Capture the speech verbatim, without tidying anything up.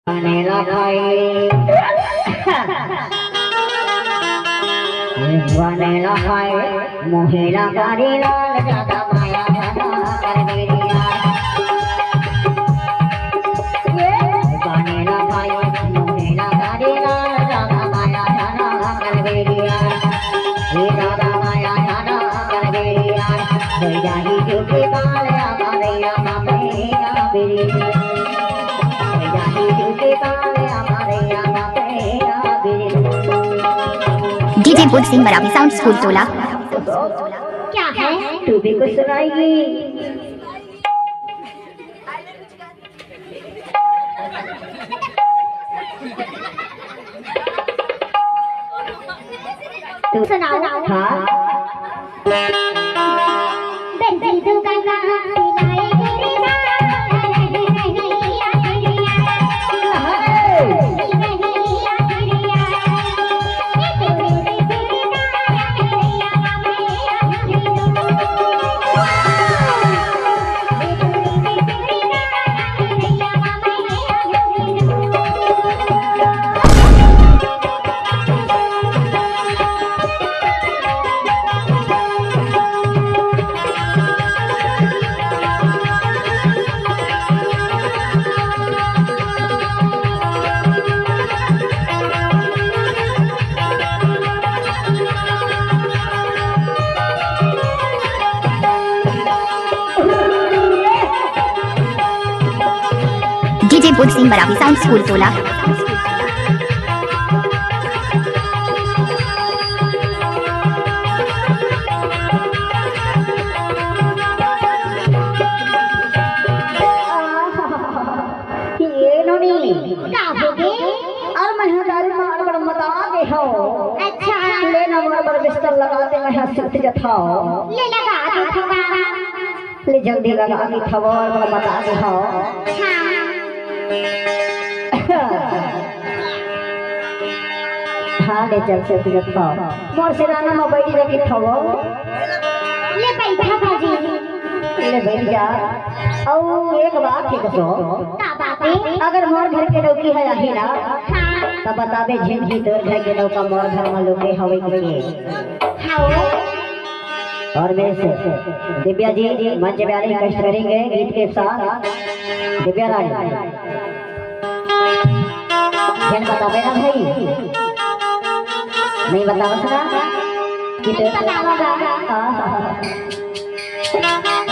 बनेला भाई, बनेला भाई, मोहेला कारी लाल, ज्यादा माया धना कर मेरी यार। बनेला भाई, मोहेला कारी लाल, ज्यादा माया धना कर मेरी यार। ये ज्यादा माया धना कर मेरी यार। हो जाही झूठी बाल, या मारे, या मारे, या मेरी। डीजे बुध सिंह मरावी साउंड स्कूल टोला। क्या है? तू भी कुछ सुनाएगी? तू सुनाओ। हाँ। डीजे बुध सिंह मरावी साउंड स्कूल टोला। ये नोनी। का होगे? अरे मैं ह दारू मार बड़ मता दे हो। अच्छा। ले ना मोर बर बिस्तर लगा दे, मैं ह सुत जथव। ले लगा दे थका। ले जल्दी लगा दे थव, बड़ मता दे हो। हाँ। हाँ, ले चल सुत जथव। मोर सिराना म बैठ जा के थव। ले बैठा भाजी। ले बैठ जा। अउ एक बात हे कसो। का बात हे? अगर मोर घर के लौकी ह आही ना, हाँ। त बताबे झिन कि तोर घर के लौका मोर घर म लुके हवे कि के। हाँ। और मैं से दिव्या जी मंच पे आने की कष्ट करेंगे गीत के साथ। दिव्या रानी। झिन बताबे ना भाई। नहीं बतावत ना कि तोर बतावा। हाँ, हाँ, हाँ।